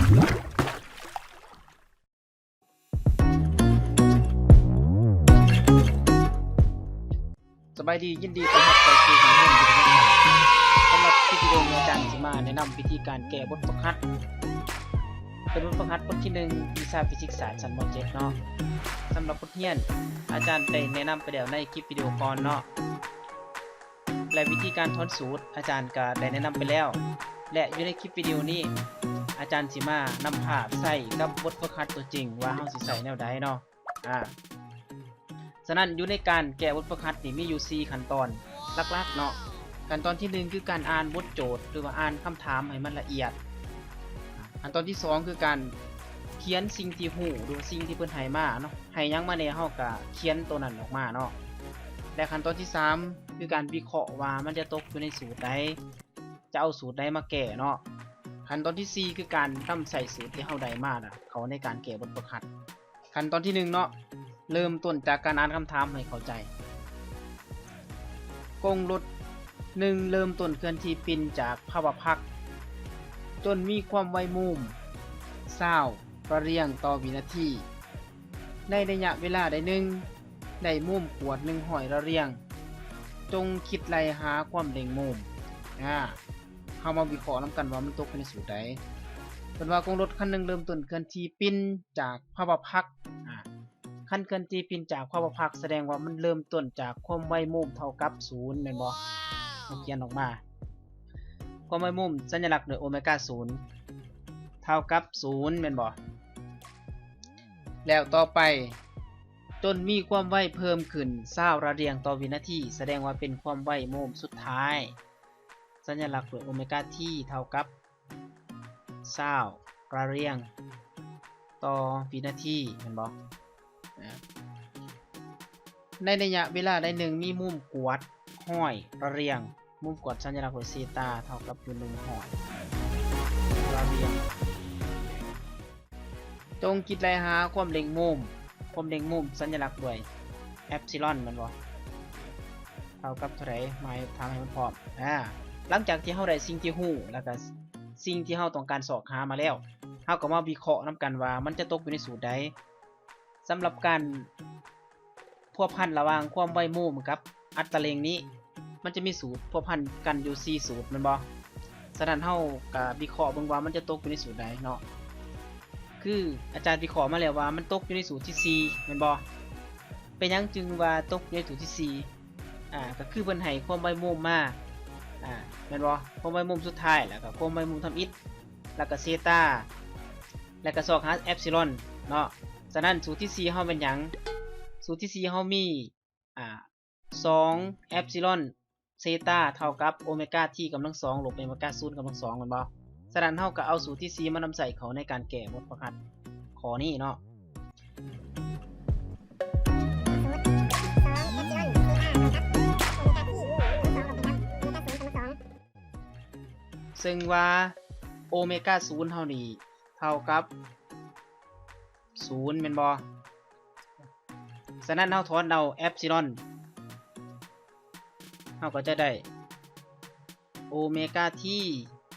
ສະບາຍດີ, ຍິນດີຕ້ອນຮັບເຂົ້າສູ່ຫ້ອງຮຽນວິທະຍາສາດ. ສຳລັບຄລິບວິດີໂອນີ້ ອາຈານຊິມາແນະນຳວິທີການແກ້ບົດຝຶກຫັດ, ເປັນບົດຝຶກຫັດບົດທີໜຶ່ງ ວິຊາຟີຊິກສາດຊັ້ນ ມໍເຈັດ ເນາະ. ສຳລັບບົດຮຽນ ອາຈານໄດ້ແນະນຳໄປແລ້ວໃນຄລິບວິດີໂອກ່ອນເນາະ. ແລະ ວິທີການຖອນສູດ ອາຈານກໍໄດ້ແນະນຳໄປແລ້ວ ແລະ ຢູ່ໃນຄລິບວິດີໂອນີ້ ອາຈານຊິມານຳພາໃຊ້ກັບບົດຝຶກຫັດຕົວຈິງ ວ່າເຮົາຊິໃຊ້ແນວໃດເນາະ. ອາ ສະນັ້ນ ຢູ່ໃນການແກ້ບົດຝຶກຫັດນີ້ ມີຢູ່ສີ່ຂັ້ນຕອນຫຼັກໆເນາະ. ຂັ້ນຕອນທີໜຶ່ງ ຄືການອ່ານບົດໂຈດ ຫຼືວ່າອ່ານຄຳຖາມໃຫ້ມັນລະອຽດ. ຂັ້ນຕອນທີສອງ ຄືການຂຽນສິ່ງທີ່ຮູ້ ຫຼືວ່າສິ່ງທີ່ເພິ່ນໃຫ້ມາເນາະ, ໃຫ້ຫຍັງມາແດ່ ເຮົາກໍຂຽນໂຕນັ້ນອອກມາເນາະ. ແລະ ຂັ້ນຕອນທີສາມ ຄືການວິເຄາະວ່າມັນຈະຕົກຢູ່ໃນສູດໃດ, ຈະເອົາສູດໃດມາແກ້ເນາະ. ຂັ້ນຕອນທີສີ່ ຄືການນຳໃຊ້ສູດທີ່ເຮົາໄດ້ມານະ ເຂົ້າໃນການແກ້ບົດຝຶກຫັດ. ຂັ້ນຕອນທີໜຶ່ງເນາະ, ເລີ່ມຕົ້ນຈາກການອ່ານຄຳຖາມໃຫ້ເຂົ້າໃຈ. ກົງລົດໜຶ່ງເລີ່ມຕົ້ນເຄື່ອນທີ່ປິ່ນຈາກພາວະພັກ ຈົນມີຄວາມໄວໂມມຊາວລະລຽງຕໍ່ວິນາທີ. ໃນໄລຍະເວລາໃດໜຶ່ງ ໄດ້ໂມມກວດໜຶ່ງຮ້ອຍລະລຽງ. ຈົ່ງຄິດໄລ່ຫາຄວາມເລັ່ງໂມມ. ອາ ເຮົາມາວິເຄາະນຳກັນວ່າມັນຕົກຢູ່ໃນສູດໃດ. ເພິ່ນວ່າກົງລົດຄັນໜຶ່ງເລີ່ມຕົ້ນເຄື່ອນທີ່ປິ່ນຈາກພາວະພັກ. ອາ ຄັນເຄື່ອນທີ່ປິ່ນຈາກພາວະພັກ ສະແດງວ່າມັນເລີ່ມຕົ້ນຈາກຄວາມໄວໂມມເທົ່າກັບສູນ ແມ່ນບໍ່? ເຮົາຂຽນອອກມາ ຄວາມໄວໂມມສັນຍະລັກດ້ວຍໂອເມກາສູນ ເທົ່າກັບສູນ ແມ່ນບໍ່? ແລ້ວຕໍ່ໄປ ຈົນມີຄວາມໄວເພີ່ມຂຶ້ນຊາວລະລຽງຕໍ່ວິນາທີ ສະແດງວ່າເປັນຄວາມໄວໂມມສຸດທ້າຍ ສັນຍະລັກດ້ວຍໂອເມກາທີເທົ່າກັບຊາວລະລຽງຕໍ່ວິນາທີ ແມ່ນບໍ່? ໃນໄລຍະເວລາໃດໜຶ່ງ ມີໂມມກວດຮ້ອຍລະລຽງ. ໂມມກວດສັນຍະລັກດ້ວຍເຊຕາເທົ່າກັບຢູ່ໜຶ່ງຮ້ອຍລະລຽງ. ຈົ່ງຄິດໄລ່ຫາຄວາມເລັ່ງໂມມ. ຄວາມເລັ່ງໂມມສັນຍະລັກດ້ວຍແອັບຊີລອນ ແມ່ນບໍ່? ເທົ່າກັບເທົ່າໃດ? ໝາຍຖາມໃຫ້ມັນພ້ອມ. ອາ ຫຼັງຈາກທີ່ເຮົາໄດ້ສິ່ງທີ່ຮູ້ ແລ້ວກໍສິ່ງທີ່ເຮົາຕ້ອງການຊອກຫາມາແລ້ວ ເຮົາກໍມາວິເຄາະນຳກັນວ່າມັນຈະຕົກຢູ່ໃນສູດໃດ. ສຳລັບການພົວພັນລະຫວ່າງຄວາມໄວໂມມກັບອັດຕະເລັ່ງນີ້ ມັນຈະມີສູດພົວພັນກັນຢູ່ສີ່ສູດ ແມ່ນບໍ່? ສະນັ້ນ ເຮົາກະວິເຄາະເບິ່ງວ່າມັນຈະຕົກຢູ່ໃນສູດໃດເນາະ. ຄືອາຈານວິເຄາະມາແລ້ວວ່າມັນຕົກຢູ່ໃນສູດທີສີ່ ແມ່ນບໍ່? ເປັນຫຍັງຈຶ່ງວ່າຕົກຢູ່ໃນສູດທີສີ່? ອາ ກໍຄືເພິ່ນໃຫ້ຄວາມໄວໂມມມາ ອາ ແມ່ນບໍ່? ຄວາມໄວໂມມສຸດທ້າຍ ແລ້ວກໍຄວາມໄວໂມມທຳອິດ ແລ້ວກໍເຊຕາ ແລ້ວກໍຊອກຫາແອັບຊີລອນເນາະ. ສະນັ້ນ ສູດທີສີ່ເຮົາແມ່ນຫຍັງ? ສູດທີສີ່ເຮົາມີ ອາ ສອງແອັບຊີລອນເຊຕາເທົ່າກັບໂອເມກາທີກຳລັງສອງ ລົບໂອເມກາສູນກຳລັງສອງ ແມ່ນບໍ່? ສະນັ້ນ ເຮົາກໍເອົາສູດທີສີ່ມານຳໃຊ້ເຂົ້າໃນການແກ້ບົດຝຶກຫັດຂໍ້ນີ້ເນາະ. ເຊິ່ງວ່າໂອເມກາສູນເຮົານີ້ເທົ່າກັບສູນ ແມ່ນບໍ່? ສະນັ້ນ ເຮົາຖອນເອົາແອັບຊີລອນ ເຮົາກໍຈະໄດ້ໂອເມກາທີ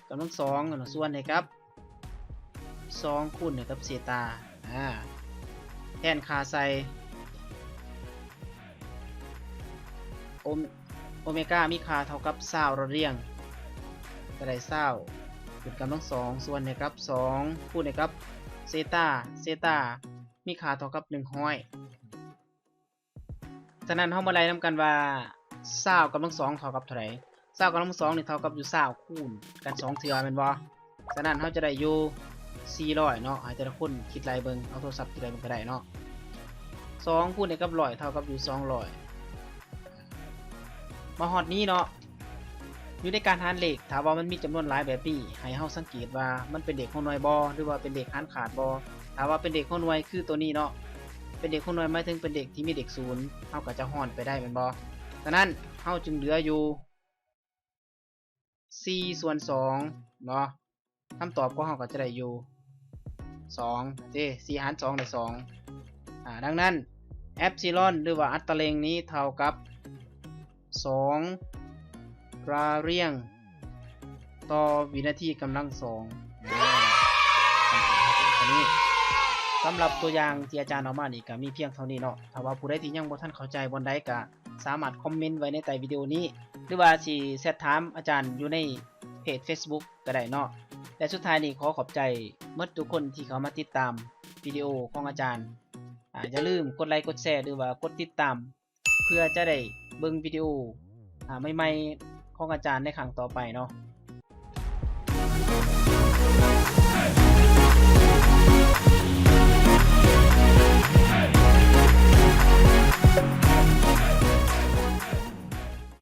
ກຳລັງສອງ ສ່ວນໃຫ້ກັບສອງຄູນໃຫ້ກັບເຊຕາ. ອາ ແທນຄ່າໃສ່ ໂອ ໂອເມກາມີຄ່າເທົ່າກັບຊາວລະລຽງ ກໍໄດ້ຊາວຂຶ້ນກຳລັງສອງ ສ່ວນໃຫ້ກັບສອງ ຄູນໃຫ້ກັບເຊຕາ ເຊຕາມີຄ່າເທົ່າກັບໜຶ່ງຮ້ອຍ. ສະນັ້ນ ເຮົາມາໄລ່ນຳກັນວ່າຊາວກຳລັງສອງເທົ່າກັບເທົ່າໃດ? ຊາວກຳລັງສອງນີ້ເທົ່າກັບຢູ່ຊາວຄູນກັນສອງເທື່ອ ແມ່ນບໍ່? ສະນັ້ນ ເຮົາຈະໄດ້ຢູ່ສີ່ຮ້ອຍເນາະ. ໃຫ້ແຕ່ລະຄົນຄິດໄລ່ເບິ່ງ ເອົາໂທລະສັບຄິດໄລ່ເບິ່ງກໍໄດ້ເນາະ. ສອງຄູນໃຫ້ກັບຮ້ອຍເທົ່າກັບຢູ່ສອງຮ້ອຍ. ມາຮອດນີ້ເນາະ ຢູ່ໃນການຫານເລກ ຖ້າວ່າມັນມີຈຳນວນຫຼາຍແບບນີ້ ໃຫ້ເຮົາສັງເກດວ່າມັນເປັນເລກຫົວໜ່ວຍບໍ່ ຫຼືວ່າເປັນເລກຫານຂາດບໍ່. ຖ້າວ່າເປັນເລກຫົວໜ່ວຍຄືໂຕນີ້ເນາະ ເປັນເລກຫົວໜ່ວຍ ໝາຍເຖິງເປັນເລກທີ່ມີເລກສູນ ເຮົາກໍຈະຮ່ອນໄປໄດ້ ແມ່ນບໍ່? ສະນັ້ນ ເຮົາຈຶ່ງເຫຼືອຢູ່ສີ່ສ່ວນສອງເນາະ. ຄຳຕອບຂອງເຮົາກໍຈະໄດ້ຢູ່ສອງເດ້ ສີ່ຫານສອງໄດ້ສອງ. ອາ ດັ່ງນັ້ນ ແອັບຊີລອນ ຫຼືວ່າອັດຕະເລັ່ງນີ້ເທົ່າກັບສອງລາລຽງຕໍ່ວິນາທີກຳລັງສອງ. ອາ ສຳລັບຕົວຢ່າງທີ່ອາຈານເອົາມານີ້ກໍມີພຽງເທົ່ານີ້ເນາະ. ຖ້າວ່າຜູ້ໃດທີ່ຍັງບໍ່ທັນເຂົ້າໃຈບ່ອນໃດ ກໍສາມາດຄອມເມັນໄວ້ໃນໃຕ້ວິດີໂອນີ້ ຫຼືວ່າຊິແຊັດຖາມອາຈານຢູ່ໃນເພຈເຟສບຸກກໍໄດ້ເນາະ. ແລະ ສຸດທ້າຍນີ້ ຂໍຂອບໃຈໝົດທຸກຄົນທີ່ເຂົ້າມາຕິດຕາມວິດີໂອຂອງອາຈານ. ອາ ຢ່າລືມກົດໄລກົດແຊ ຫຼືວ່າກົດຕິດຕາມ ເພື່ອຈະໄດ້ເບິ່ງວິດີໂອ ອາ ໃໝ່ໆຂອງອາຈານໃນຄັ້ງຕໍ່ໄປເນາະ.